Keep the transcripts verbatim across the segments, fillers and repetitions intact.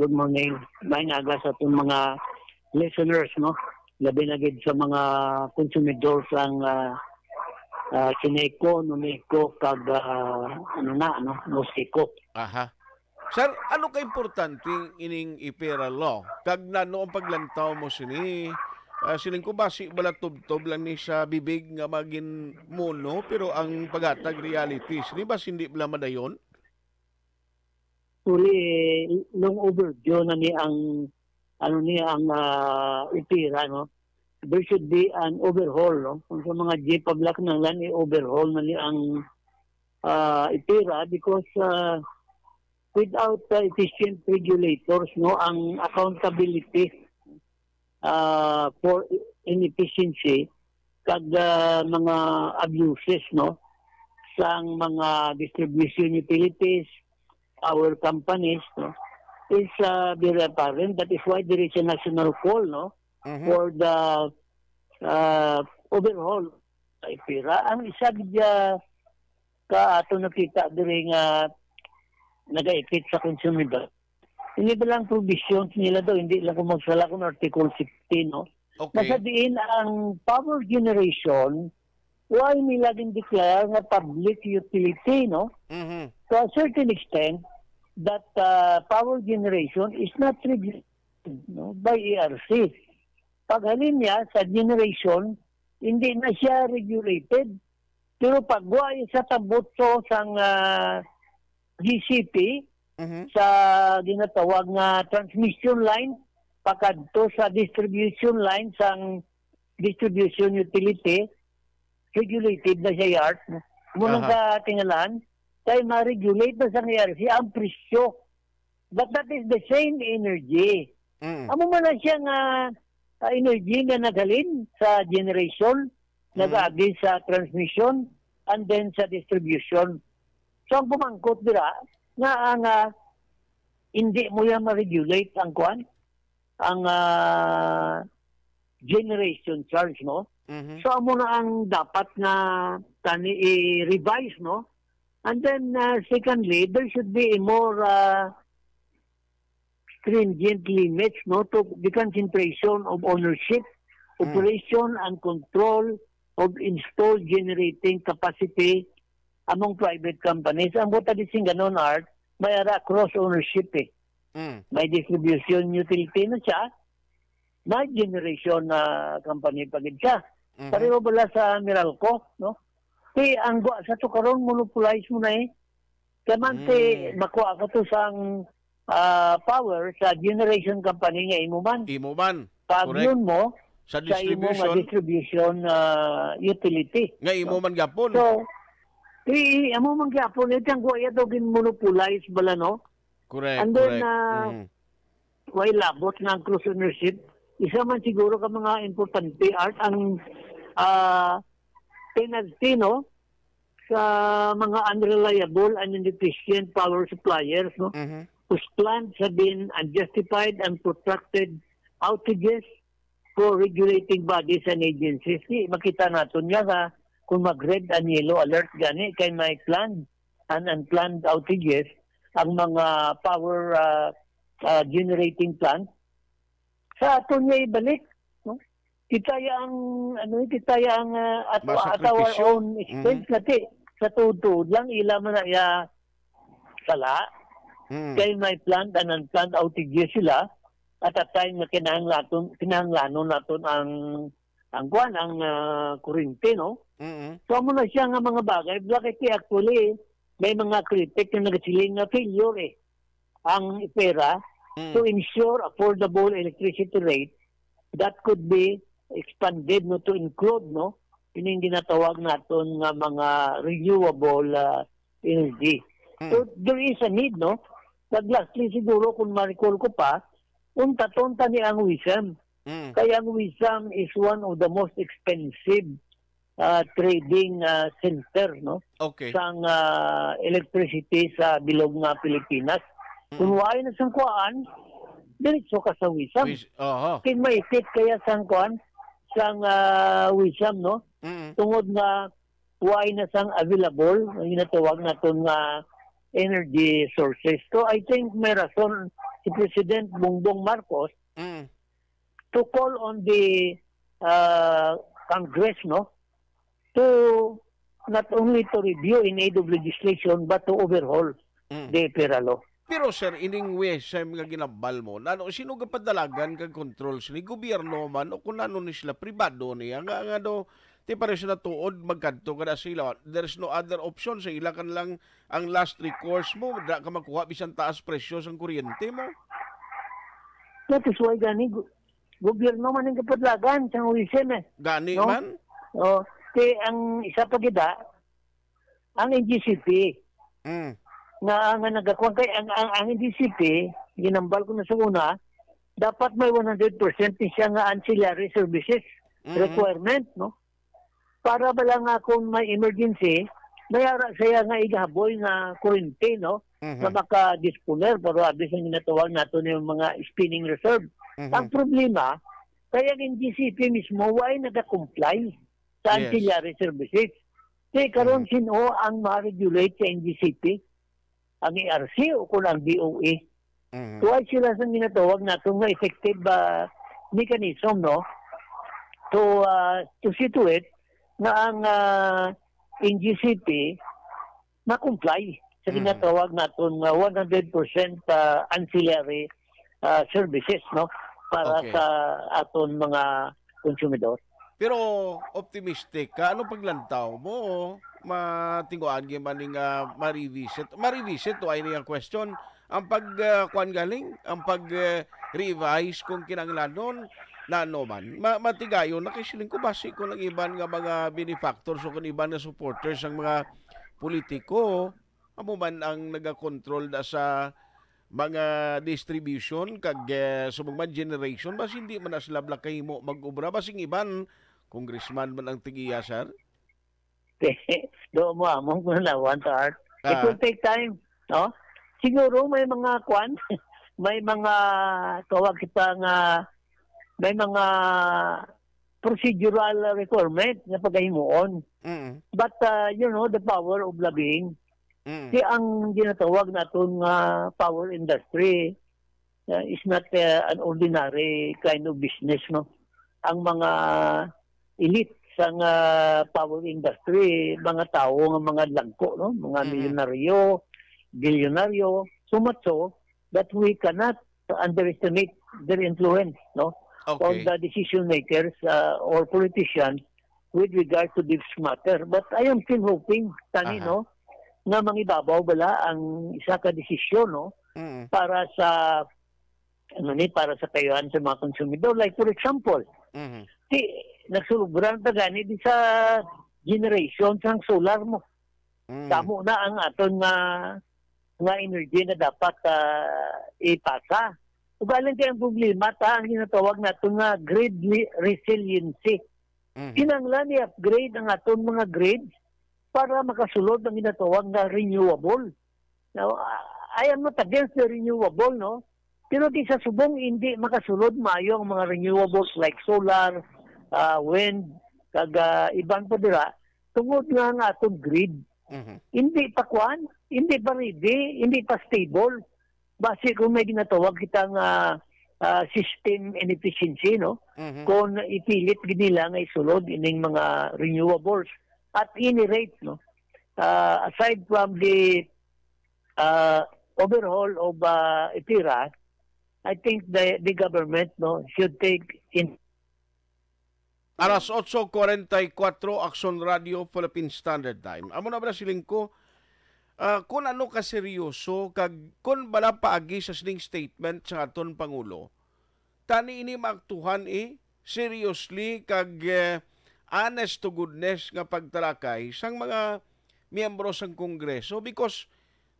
Good morning. May nga aga sa atong mga listeners, no? Labi na gid sa mga konsumidor sang, ah, ah, Sineco, Nomeco, kag, ah, ano na, no? Noseco. Aha. Sir, ano ka importante ining EPIRA law? Kag nano ang paglantaw mo sini? Ah, siling ko, basi bala tubtob lang ni sa bibig nga magin muno, pero ang paghatag reality, sini ba hindi bala madayon? Actually, long overdue na ni ang, ano ni ang, ah, EPIRA, no? There should be an overhaul, no? Kung sa mga jeep, pabla kinahanglan i-overhaul na ni ang, ah, EPIRA because, ah, without, ah, efficient regulators, no, ang accountability, ah, for inefficiency kag, ah, mga abuses, no, sang mga distribution utilities, power companies, no, is, ah, very apparent. That is why there is a national call, no, Mhm. for the, ah, overhaul sa EPIRA. Ang isa gid, ah, ka ato nakita diri nga nagaipit sa konsumidor. Hindi ba lang provisions nila daw, hindi lang kung magsala kung Article sixteen, no? Okay. Nasa diin ang power generation, why nila gin-declare nga public utility, no? Mhm. To a certain extent, that, uh, power generation is not regulated, no, by E R C. Paghalin niya sa generation, hindi na siya regulated. Pero pag wa sa tabutso sang, ah, G C P, Mhm. sa ginatawag nga transmission line, pakadto sa distribution line sang distribution utility, regulated na siya, Yart. Muna Aha. Sa tingalahan, kay ma-regulate na sa E R C ang presyo. But that is the same energy. Mm. Amo man na siya nga, ah, energy nga naghalin sa generation, Mm. nag-agi sa transmission, and then sa distribution. So, ang pumangkot dira, nga ang, ah, hindi mo yan ma-regulate ang kuan, ang, ah, generation charge, no? Mhm. So, amo na ang dapat nga tani i-revise, no? And then, ah, secondly, there should be a more, ah, stringent limits, no, to the concentration of ownership, Mm. operation, and control of installed generating capacity among private companies. Ang buta di sing ganon, Art, may ara cross ownership, eh. Mm. May distribution utility na siya, may generation na company pa gid siya. Mhm. Pareho bala sa Meralco, no? Ti ang gwa sa to karon, monopolize mo na, eh. Kaya man, ti Mm. makuha ka to sang, ah, power sa generation company nga imo man. Imo man. Correct. Paagyon mo Sa sa imo nga distribution. Distribution, ah, utility, Nga imo no? Man gapon. So, i-, amo man gyapon, eh, ang gwa ya daw gin-monopolize bala, no? Correct, And then, correct. Ah, Mm. Way labot nga ang cross ownership. Isa man siguro ka mga importante, Art, ang, ah, penalty, no, sa mga unreliable and inefficient power suppliers, no, Mhm. whose plants have been unjustified and protracted outages for regulating bodies and agencies. Di, makita naton nga, nga kung mag-red and yellow alert gani kay may planned and unplanned outages ang mga power, ah, ah, generating plant. Sa aton nga ibalik, no? Kita ya ang, ano, kita ya ang, ah, at-, Mas at our sakripisyo. Own expense Mhm. na ti. Sa tuod-tuod lang, ila man na ya sala. Mm. Kay may planned and unplanned outages sila at a time na kinahanglaton, kinahanglanon naton ang, ang kuwan, ang, ah, kurente, no? Mm. So, amo na siya nga mga bagay. Bakit actually, may mga critic na nagasiling nga failure, eh, ang EPIRA Mm. to ensure affordable electricity rate that could be expanded, no, to include, no, ining ginatawag naton nga mga renewable, ah, energy. Mm. So, there is a need, no? Kag lastly, siguro, kung ma-recall ko pa, unta-unta ni ang WESM. Mm. Kaya ang WESM is one of the most expensive, ah, trading, ah, center, no? Okay. Sang, ah, electricity sa bilog nga Pilipinas. Mm. Kung waay na sang kuan, diretso ka sa WESM. Wis-, oho. Kay maipit kaya sang kuan, sang, ah, WESM, no? Mm. Tungod nga waay na sang available, ang ginatawag naton nga energy sources. So, I think may rason si President Bongbong Marcos Mm. to call on the, uh, Congress, no, to not only to review in aid of legislation but to overhaul Mm. the EPIRA law. Pero, sir, ining WESM nga ginambal mo, nano, sino gapadalagan kag control sini? Gobyerno man o kung ano ni sila, pribado niya? Nga, nga do, ti pares na tuod, magkadto ka na sila. There's no other option sa ila, kan lang ang last recourse mo, da ka makuha bisan taas presyo sang kuryente mo. That is why gani gu-, gobyerno man ang kapadlagan sa WESM eh. Gani No? man? Oh, kay ang isa pa gid, ah, ang N G C P Mm. nga, nga nagakuan kay ang, ang, ang N G C P, ginambal ko na sa una, dapat may one hundred percent ni siya nga ancillary services Mm-hmm. requirement, no? Para bala nga kung may emergency, may ara siya nga igahaboy nga kurente, no? Mm-hmm. Nga makadisponer, pero abis ang ginatawag nato ni mga spinning reserve. Mm-hmm. Ang problema, kaya ang N G C P mismo, why nagakomply sa Yes. ancillary services? Kaya karon Mm-hmm. sino ang ma-regulate sa N G C P? Ang E R C o kung ang D O E? Mhm. Tuway sila sa ginatawag nato nga effective, ah, mechanism, no? To, ah, to see to it nga ang, ah, N G C P na-comply sa Mhm. ginatawag naton nga one hundred percent, ah, ancillary, ah, services, no? Para Okay. sa aton mga konsumidor. Pero optimistic ka, ano paglantaw mo? Matinguan gyud man ni nga ma-revisit. Ma-revisit to ay niya question. Ang pag, ah, kuan galing, ang pag, ah, revise kung kinahanglanon, na ano man. Ma-, matigayon, nakisiling ko, basi ko ng iban nga mga benefactors o kung iban nga supporters ang mga politiko. Amo man ang nagakontrol na sa mga distribution kag, eh, subong man generation, bas hindi man na sila bala kahimo mag-obra. Basing iban, congressman man ang tigiya, sir. Do mo among mga lawan to, Art. It Ah. will take time, no? Siguro may mga kwan, may mga tawag kita nga, may mga procedural requirement nga pagahimuon. Mm. But, uh, you know, the power of lobbying, Mm. Kaya ang ginatawag naton nga power industry, uh, is not, uh, an ordinary kind of business, no? Ang mga elite sa nga power industry, mga tawo nga mga dagko, no? Mga Mhm. milyonaryo, bilyonaryo, so much so that we cannot underestimate their influence, no? Okay. On the decision makers, uh, or politicians with regard to this matter. But I am still hoping, tani, Aha. no, nga mangibabaw bala ang isa ka desisyon, no, Mm. para sa, ano ni, para sa kayuhan sa mga konsumidor. Like, for example, Mhm. si, nagsulubran ta gani di sa generation sang solar mo. Mm. Damo na ang aton nga, nga energy na dapat, ah, ipasa. Ugaling kay ang problema ta ang ginatawag nato nga grid li-, resiliency. Mhm. Kinahanglan i-upgrade ang aton mga grid para makasulod ang ginatawag nga renewable. Now, ah, I am not against the renewable, no? Pero di sa subong, hindi makasulod maayo ang mga renewables like solar, ah, wind, kag, ah, iban pa dira, tungod nga ang aton grid, Mhm. hindi pa kuan, hindi pa ready, hindi pa stable. Basi kung may ginatawag kita nga, ah, system inefficiency, no? Mhm. Kung ipilit gid nila nga isulod ining mga renewables at any rate, no? Ah, aside from the, ah, overhaul of, ah, EPIRA, I think the, the government, no, should take in Alas otso kuwarenta y kuwatro, Aksyon Radio, Philippine Standard Time. Amo na ba na siling ko, ah, kung ano ka seryoso, kag kung bala paagi sa sining statement sa aton Pangulo, tani ini maaktuhan, eh, seriously, kag, eh, honest to goodness nga pagtalakay sang mga miyembro sang Kongreso, because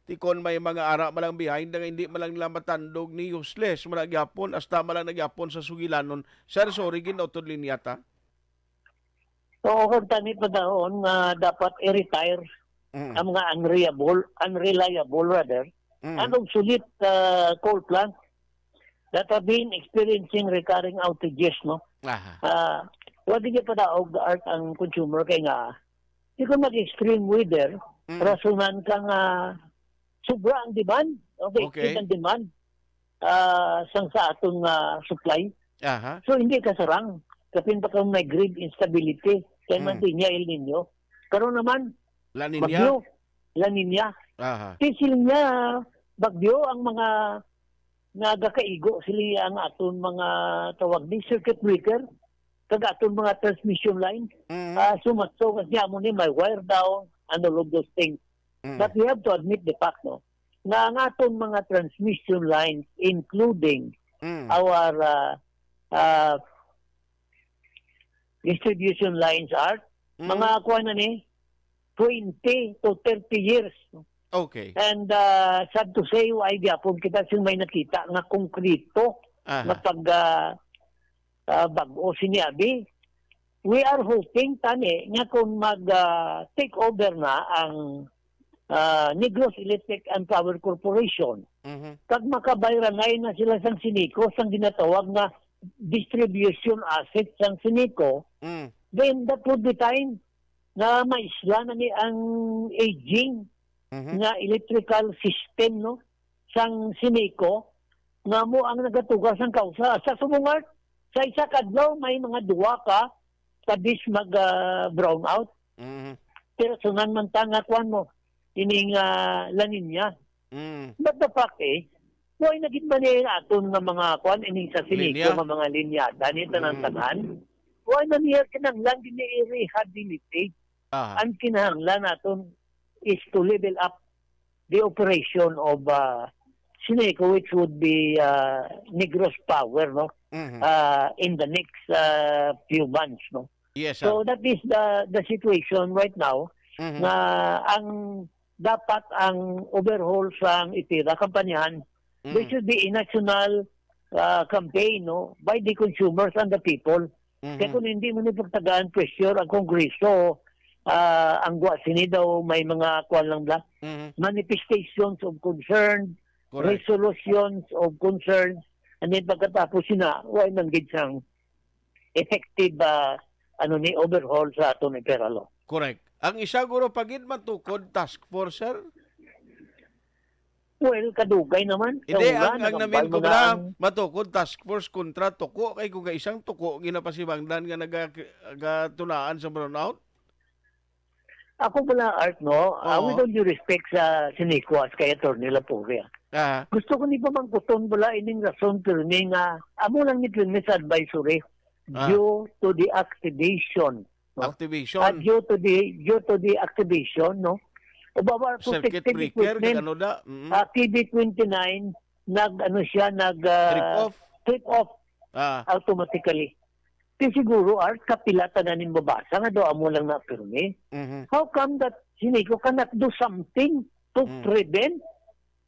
ti kon may mga ara man lang behind nga hindi man lang nila matandog ni useless man na gyapon, hasta man lang na gyapon sa sugilanon. Sir, sorry, ginautod linya ta. Oo, kag tani pa dahon nga dapat i-retire Mm. ang mga unreliable, unreliable rather, Mm. and obsolete, uh, coal plant that have been experiencing recurring outages, no? Aha. Ah, wa di pa daog, Art, ang consumer kay nga, di ko mag-extreme weather, Mm. rasonan ka nga sobra ang demand. Okay, Okay. exceed ang demand. ah, sang sa aton nga supply. Aha. So, hindi kasarang. Kapin pa kung may grid instability. Kaya man Mm. din niya El Nino. Karon naman, La Nina? Bagyo, La Nina. Aha. Ti sila niya, bagyo ang mga nagakaigo sila ang aton mga tawag ni circuit breaker, kag aton mga transmission line. Mm. Ah, sumatso, kasi amo ni may wire down, and all of those things. Mm. But we have to admit the fact, no, nga ang aton mga transmission lines, including Mm. our, ah, ah, distribution lines, Art, Mm. mga kuha na ni, twenty to thirty years. Okay. And, ah, sad to say, wa ay gyapon kita sing may nakita nga konkreto Aha. nga pag, ah, ah, bag-o sini abi. We are hoping tani nga kung mag, ah, take over na ang, ah, Negros Electric and Power Corporation, Mhm. kag makabayrangay na sila sang Sinico, sang ginatawag nga distribution asset sang Sinico, Mm. then that would be time na maisla na ni ang aging Mhm. nga electrical system, no, sang Sinico, nga mo ang nagatugas ang kausa. Sa subong, Art, sa isa ka adlaw, may mga duwa ka kabis mag, ah, brown out. Mhm. Pero sunan man ta nga, kuwan mo, ining, ah, La Nina. Mm. But the fact is, why na gid man ni aton nga mga, kuwan, ining sa Sinico Linya? nga mga linya, dani tanan-tanan? Mm. Why na niya kinahanglan gid ni i-rehabilitate? Aha. Ang kinahanglan naton is to level up the operation of, uh, Sinico, which would be, uh, Negros Power, no? Mhm. Uh, in the next, uh, few months, no? Yes, sir. So that is the, the situation right now, Mhm. nga ang dapat ang overhaul sang Ipira kampanyahan, there Mhm. should be a national, uh, campaign, no, by the consumers and the people. Kay Mhm. kung hindi mo ni pagtagaan pressure ang Kongreso, ah, ang gwa sini daw may mga kuwan lang bla, Mhm. manifestations of concern, Correct. resolutions of concern, and then pagkatapos sina, wa man gid sang effective, ah, ano ni, overhaul sa aton Ipira law. Correct. Ang isa guro pa gid matukod task force, sir? Well, kadugay naman. Hindi, Sa una, ang, ang nagambal namin ko mo na bala, ang matukod task force kontra tuko, kay kung isang tuko, ginapasibangdan nga naga-, nagatunaan sa brownout? Ako bala, Art, no? Ah, Oo. with all due respect sa Sinico, as kay Attorney Lapuria. Ah. Gusto ko ni pamangkuton bala ining rason pirmi nga amo lang ni pirmi sa advisory Ah. due to the activation, no? Activation. Ah, due to the, due to the activation, no? O ba, ba, Circuit protected breaker, equipment, kag ano da? Mm. ah, T B twenty-nine, nag, ano siya, nag, ah, Trip off. trip off Ah. automatically. Di siguro, Art, kapila tanan ning mabasa nga daw amo lang na pirmi. Mhm. How come that Sinico cannot do something to Mm. prevent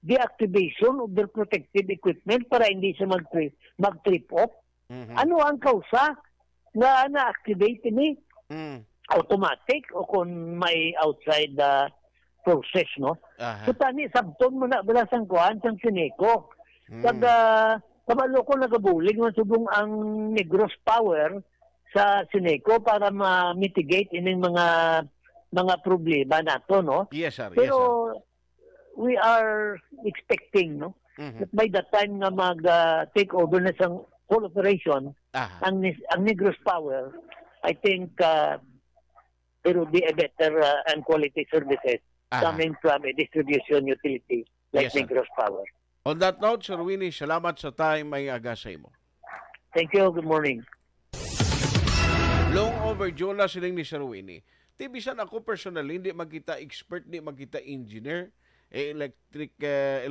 the activation of their protective equipment para hindi siya mag-tri-, mag-trip off? Mhm. Ano ang kausa nga na-activate ini? Mm. Automatic o kung may outside, ah, process, no? Aha. So, tani, sabton mo na bala sang kuan, sang Sinico. Mm. Pag, ah, kabalo ko, nagabulig man subong ang Negros Power sa Sinico para ma-mitigate ining mga, mga problema nato, no? Yes, sir. Yes, Pero sir. we are expecting, no, Mhm. that by the time nga mag, ah, take over na sang whole operation, Aha. ang Nis-, ang Negros Power, I think, ah, there will be a better, ah, and quality services Aha. coming from a distribution utility like Yes, sir. Negros Power. On that note, Sir Winnie, salamat sa time, may aga sa imo. Thank you. Good morning. Long overdue na siling ni Sir Winnie. Ti bisan ako personally, hindi makita expert, hindi makita engineer, eh, electric, eh,